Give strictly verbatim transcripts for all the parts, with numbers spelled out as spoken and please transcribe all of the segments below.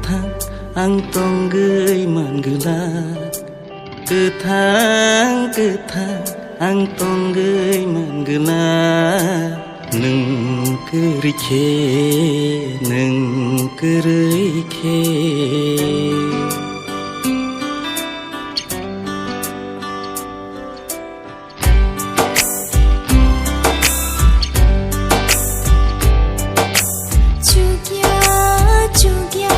Kwthang ang tongwi mangwlak, kwthang, kwthang ang tongwi mangwlak, nwng kwrwi khe, nwng kwrwi khe. Chukya, chukya,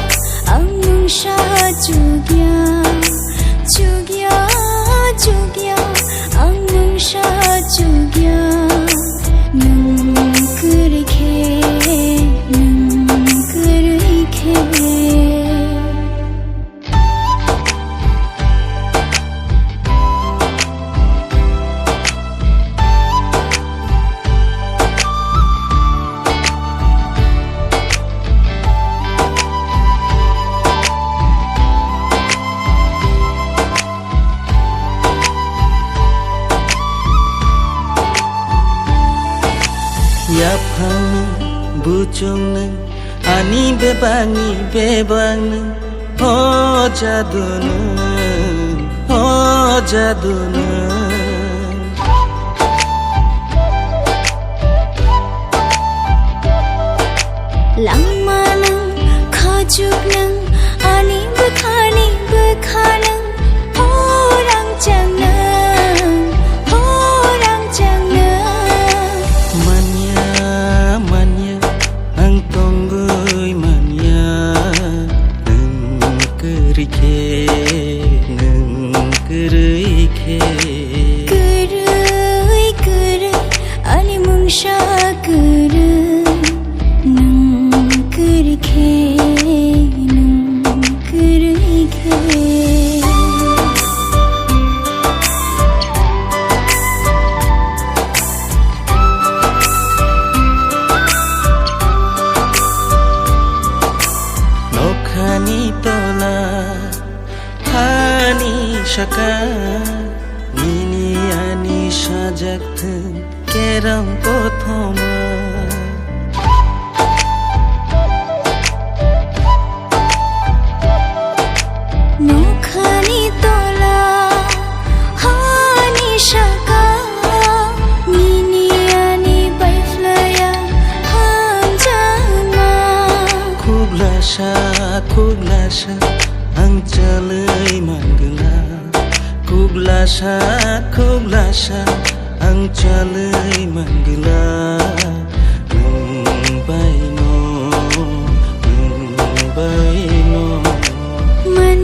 ang nwngsa chukya. Chukya, chukya, ang nwngsa chukya. Nwng kwrwi khe, nwng kwrwi khe. Yaphang buchung nwng, ani bebakni bebak nwng, o jadu nwng, o jadu nwng. Langma nwng, khochuk nwng, ani bwkhani bwkha nwng, o rangchak nwng, o rangchak nwng. Manya, manya, ang tongwi manya, nwng kwrwi khe, nwng kwrwi khe. Kwrwi, kwrwi, ani mungsa kwrwi, nwng kwrwi khe, nwng kwrwi khe. Nokhani tola, hani saka, nini ani sajak thwng, kerong kothoma. Nokhani tola, hani saka, nini ani baiflaya hamjakma. Khuglasa, khuglasa, ang chalwi mangwlak. Khuglasa, khuglasa, ang chalwi mangwlak. Nwng baino, nwng baino. Man